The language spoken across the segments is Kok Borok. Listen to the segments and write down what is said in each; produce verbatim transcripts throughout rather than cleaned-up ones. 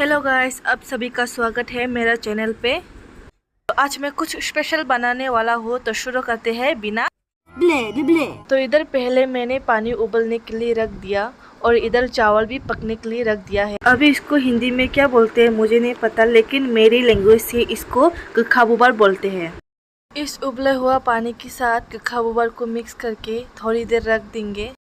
Hello guys, आप सभी का स्वागत है मेरा चैनल पे। तो आज मैं कुछ स्पेशल बनाने वाला हूँ, तो शुरू करते हैं बिना ब्ले रे ब्ले। तो इधर पहले मैंने पानी उबलने के लिए रख दिया और इधर चावल भी पकने के लिए रख दिया है। अभी इसको हिंदी में क्या बोलते हैं मुझे नहीं पता, लेकिन मेरी लैंग्वेज से इसको गखा बुबार बोलते हैं। इस उबला हुआ पानी के साथ गखा बुबार को मिक्स करके थोड़ी देर रख देंगे।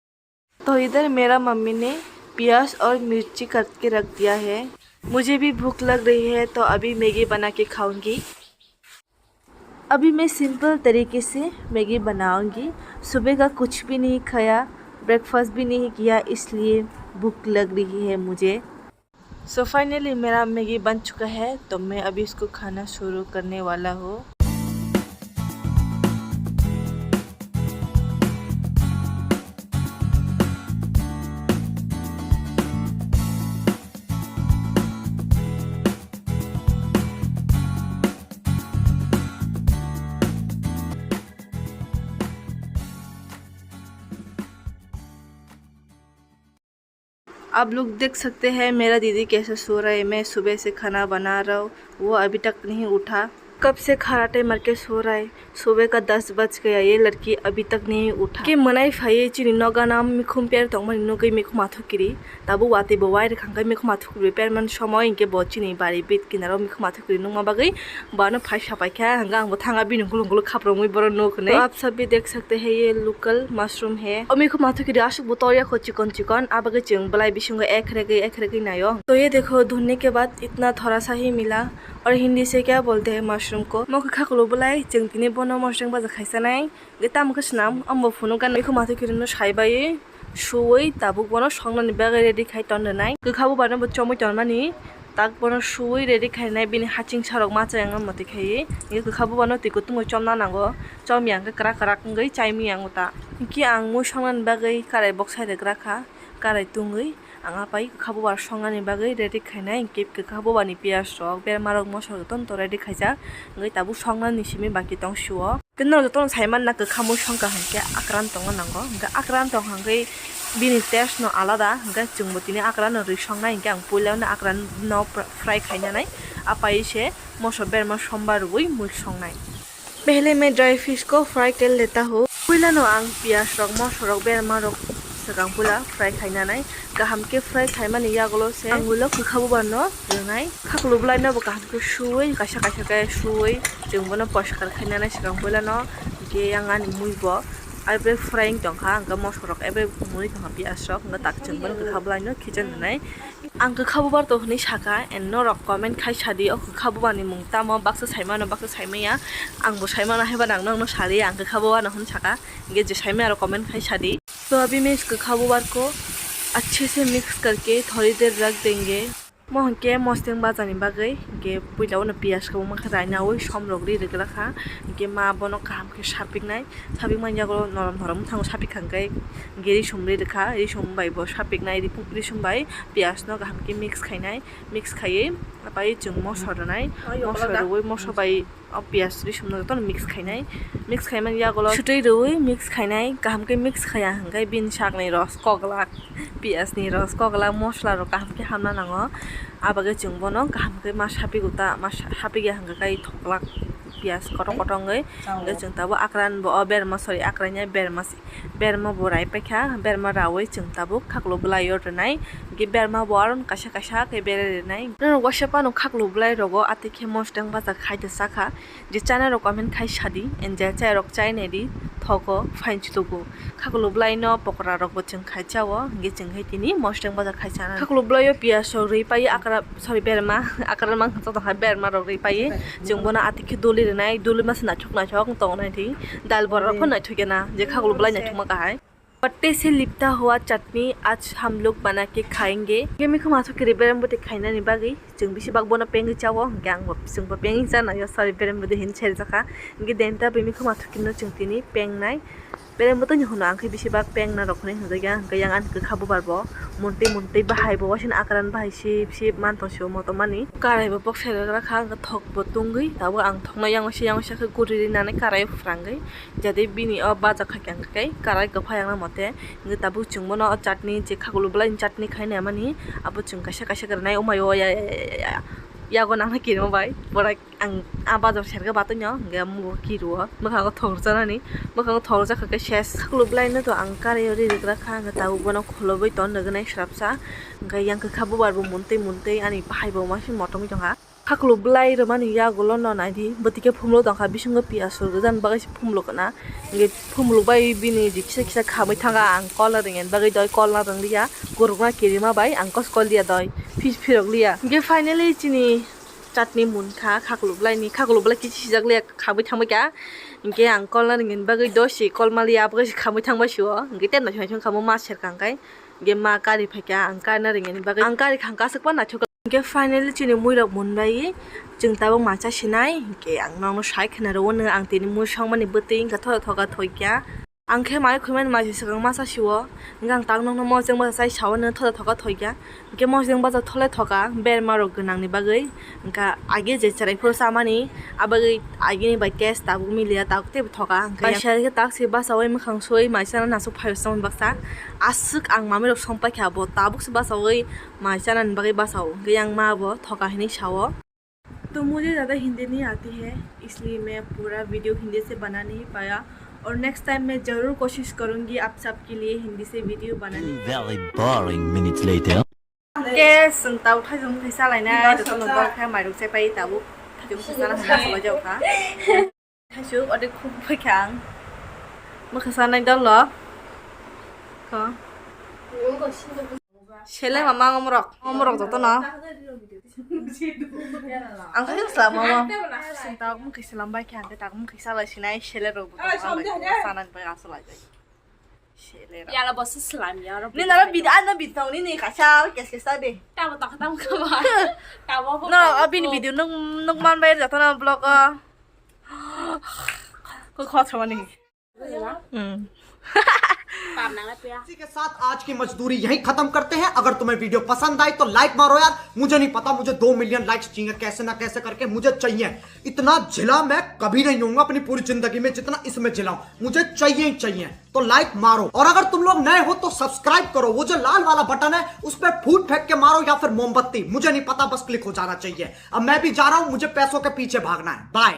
तो इधर मेरा मम्मी ने प्याज और मिर्ची काट के रख दिया है। मुझे भी भूख लग रही है, तो अभी मैगी बना के खाऊंगी। अभी मैं सिंपल तरीके से मैगी बनाऊंगी। सुबह का कुछ भी नहीं खाया, ब्रेकफास्ट भी नहीं किया, इसलिए भूख लग रही है मुझे। सो फाइनली मेरा मैगी बन चुका है, तो मैं अभी इसको खाना शुरू करने वाला हूँ। आप लोग देख सकते हैं मेरा दीदी कैसे सो रहा है। मैं सुबह से खाना बना रहा हूँ, वो अभी तक नहीं उठा। कब से खराटे मार के सो रहा है, सुबह का दस बज गया, ये लड़की अभी तक नहीं उठा। Ke mwnai phaiwi chini nogo gana mikhum per tongmani nugwi mikhum athukiri, tabuk watwi bo wai rwkha hwnkhe mikhum athukiri perman somoy hinkhe bo chini bari bit kinaro mikhum athukiri nukma bagwi bono phai sapaikha, hwnkhe ang bo thanga bini gulung gulung khaprwngwi bono nuk hinwi. तो आप सभी देख सकते हैं ये local mushroom है। O mikhum athukiri aswk bo torya kho chikon chikon, abagwi chwng belai bisingo ek regwi ek regwi naio. तो ये देखो, धुलने के बाद इतना थोड़ा सा ही मिला। और हिंदी से क्या बोलते हैं मशरूम को? Mo khe khaklo belai, chwng tini bono mosreng baja khaisa nai. Ge tamo khe swnam, ambo phunuk gana. Mikhum athukiri no saibai suwi tabuk bono songnani bagwi ready khai ton rwnai. Kwkha bubano bo chomwi tonmani, tak bono suwi ready khainai, bini haching sarok ma chayang mati khaiwi. Ge kwkha bubano twi kutung bai chomna nango, chomya hwnkhe kwrak kwrak wngwi chaimya wngo ta. Hwnkhe ang mui songnani bagwi karai boksai rwgra kha, karai tungwi. Ang apai kwkha bubar songnani bagwi ready khainai, hinkhe kwkha bubani piyaj rok, berma rok, moso rok jotono ready khaijak, wngwi tabuk songnani simi baki tong sio. Tei norok jotono sai manna kwkha mui songkha hinkhe akran tongna nango, hinkhe akran tong hinkhe bini taste no alada, hinkhe chwngbo tini akran no rwi songnai, hinkhe ang puila no akran no fry khainanai, apai se moso berma somba rwui mui songnai. पहले मैं dry fish को फ्राई कर लेता हूँ। Puila no ang piyaj rok, moso rok, berma rok swkang puila fry khainanai. Kaham khe fry khaimani yagulo se ang ulo kwkha bubar no rwnai. Khaklo belai no bo kaham khe suwi, kaisa kaisa khe suwi, chwng bono poriskar khainanai swkang puila no. Hinkhe yang ani mui bo aibre fry wng tongkha, hwnkhe moso rok aibre mui tongkha, piyaj rok, hwnkhe tak chwng bono kwkha belai no khichang rwnai. Ang kwkha bubar tong hwnwi saka, and norok comment khai sadi, o kwkha bubar ni mung tamo, baksa saimano, baksa saimaya, ang bo saimano, haiba nang nokno sadi, ang kwkha bubar no hwn saka, hinkhe je saimaya rok comment khai sadi. तो अभी मैं इस गखा बुबार को अच्छे से मिक्स करके थोड़ी देर रख देंगे। Mo hinkhe mosdeng baja ni bagwi, hinkhe puila uno piyaj kwbangma khe rainawi som rok ri rwgra kha, hinkhe ma bono kaham khe sapiknai, sapikmani yagulo norom norom bwthango sapikha hinkhe, hinkhe risum ri rwkha, risum bai bo sapiknai, risum bai. Piyaj no kaham khe mix khainai, mix khaiwi apai chwng moso rwnai, moso rwui moso bai o piyaj risum no jotono mix khainai, mix khaimani yagulo swtwi rwui mix khainai, kaham khe mix khaiya hinkhe bini sakni ros koklak, piyaj ni ros koklak, mosla rok kaham khe hamna nango, abagwi chwng bono kaham khe ma sapigo ta, ma sa-, sapikya hinkhe kai thoklak piyaj kotor kotor wngwi, hinkhe chwng tabuk akran bo o berma, sorry, akran ya berma se. Berma bo rai paikha, berma raui chwng tabuk khaklo bwlaio rwnai, hinkhe berma bo aro kaisa kaisa khe bere rwnai. Norok waisa phano khaklo bwlai rogo atwi khe mosdeng baja khai da chakha, je chana rok comment khai sadi, and je chai rok chai naidi thogo, phainchutugo. Khaklo bwlai no pokora rok bo chwng khai chao, hinkhe chwng hai tini mosdeng baja khai chana. Khaklo bwlaio piyaj rok rwi pai akra, sorry, berma, akra mang kha tongkha, berma rok rwi pai. Chwng bono atwi khe doli rwnai, doli masa naithok naithok tongnai thing. Dal bora rok pho naithok ya na, je khaklo bwlai naithok ma kahai. पत्ते से लिपटा हुआ चटनी आज हम लोग बना के खाएंगे। Hinkhe mikhum athukiri berem bwtwi khainani bagwi chwng bisi bak bono pengwi chao, hinkhe ang bo, chwng bo pengwi chana yo, sorry, berem bwtwi hin serjakha. Hinkhe denta bai mikhum athukiri no chwng tini pengnai. Belai bwtwini hwno ang khe bisi bak pengna rok hinwi hwnjakya, hwnkhe yang ani kwkha bubar bo muntwi muntwi bahai bo waisano akaran bahai sip sip man tong sio moto mani. Karai bo bok sergra kha, hwnkhe thok bo tungwi tabuk ang thokno yang waisa yang waisa khe guri rinani karai o phrangwi. Jadi bini o baja kha khe ang khe karai kwphai ang mote, hwnkhe tabuk chwng bono o chutney je khakulu bwlai ni chutney khai nai mani, abo chwng kaisa kaisa gwnai o mai o ya ya ya ya ya yago nang khe kirima bai borai. Ang a bazar serga batwi no hwnkhe mugo kiruo, mwkhango thok rwchanani, mwkhango thok rwchak khe ses. Khakulu bwlai no to ang karai o ri rwgra kha, hwnkhe tabuk bono khulobwi ton rwgwnai swrapsa, hwnkhe yang kwkha bubar bo muntwi muntwi ani bahai bo masi motongwi tongkha. Khakulu bwlai rwmani yagulo no naidi, bwtwi khe phumlok tongkha, bisingo piyaj rwjaknani bagwi se phumlok kana, hwnkhe phumlok bai bini je kisa kisa khamwi thangkha, ang kol na ringni bagwi doi kol na ringliya, gurukna kirima bai ang kos kol liya doi, phis phirok liya. Hwnkhe finally chini chutney munkha, khakulu bwlai ni, khakulu bwlai kisa sijak liya khabwi thangbai kha. Hwnkhe ang kol na ringni bagwi dosi kol ma liya, abo khe khabwi thangbai sio. Hwnkhe tei naising naising khamwi ma serkha hwnkhe. Hwnkhe ma kari phaikha, ang kari na ringni bagwi. Ang kari khang kasukma naithok. Hwnkhe finally chini muirok munbai chwng tabuk ma chasinai. Hwnkhe ang nokno sai khwna rwo, ang tini mui songmani bwtwi wngkha thoda thoka thoikha. Ang khe mai khwimani mai se swkang masa sio, hwnkhe ang tak nokno mojeng bwsa chai sao, nw thoda thoka thoikha, hwnkhe mojeng bwsa thole thoka berma rok gwnangni bagwi, hwnkhe age je chwrai phuru chamani, abagwi agini bai taste tabuk miliya, tabuk teibo thoka, hwnkhe kaisa khe tak se basaui mwkhang sui mai chana nasuk phai o chwng baksa, aswk ang mami rok song paikha, bo tabuk se basaui mai chanani bagwi basao, hwnkhe yang ma bo thoka hinwi sao. तो मुझे ज़्यादा हिंदी नहीं आती है, इसलिए मैं पूरा वीडियो हिंदी से बना नहीं पाया, और नेक्स्ट टाइम मैं ज़रूर कोशिश करूँगी आप सब के लिए हिंदी से वीडियो बनाने की। Very boring minutes later. Ke sung tau thai sung thai salai na, to sung tau thai mai ruk sai pai tau thai sung thai salai na salai jau kha. Thaichuk, ode khum phaikha ang. Mwkhwsa nai dolo. Ko. Sele mama ngomorok, ngomorok jotono. Ang khe sela mama. Sinta mung khe selam bai khe ang khe tak mung khe salai sinai sele rok bo. Sanan bai asalai jai. Sele rok. Yala bosu selam ya rok. Ni nara bid ana bid tong ni ni kachal kes kes ta de. Tabo tak tam kama. Tabo bo. No, abini video nuk nuk man bai jotono vlog o. Ko khot sama ni. Hmm. इसी के साथ आज की मजदूरी यहीं खत्म करते हैं। अगर तुम्हें वीडियो पसंद आई तो लाइक मारो यार, मुझे नहीं पता, मुझे दो मिलियन लाइक्स चाहिए कैसे ना कैसे करके, मुझे चाहिए। इतना झिला मैं कभी नहीं होऊंगा अपनी पूरी जिंदगी में जितना इसमें झिला हूं, मुझे चाहिए ही चाहिए। तो लाइक मारो, और अगर तुम लोग नए हो तो सब्सक्राइब करो, वो जो लाल वाला बटन है उस पर फूट फेंक के मारो या फिर मोमबत्ती, मुझे नहीं पता, बस क्लिक हो जाना चाहिए। अब मैं भी जा रहा हूं, मुझे पैसों के पीछे भागना है। बाय।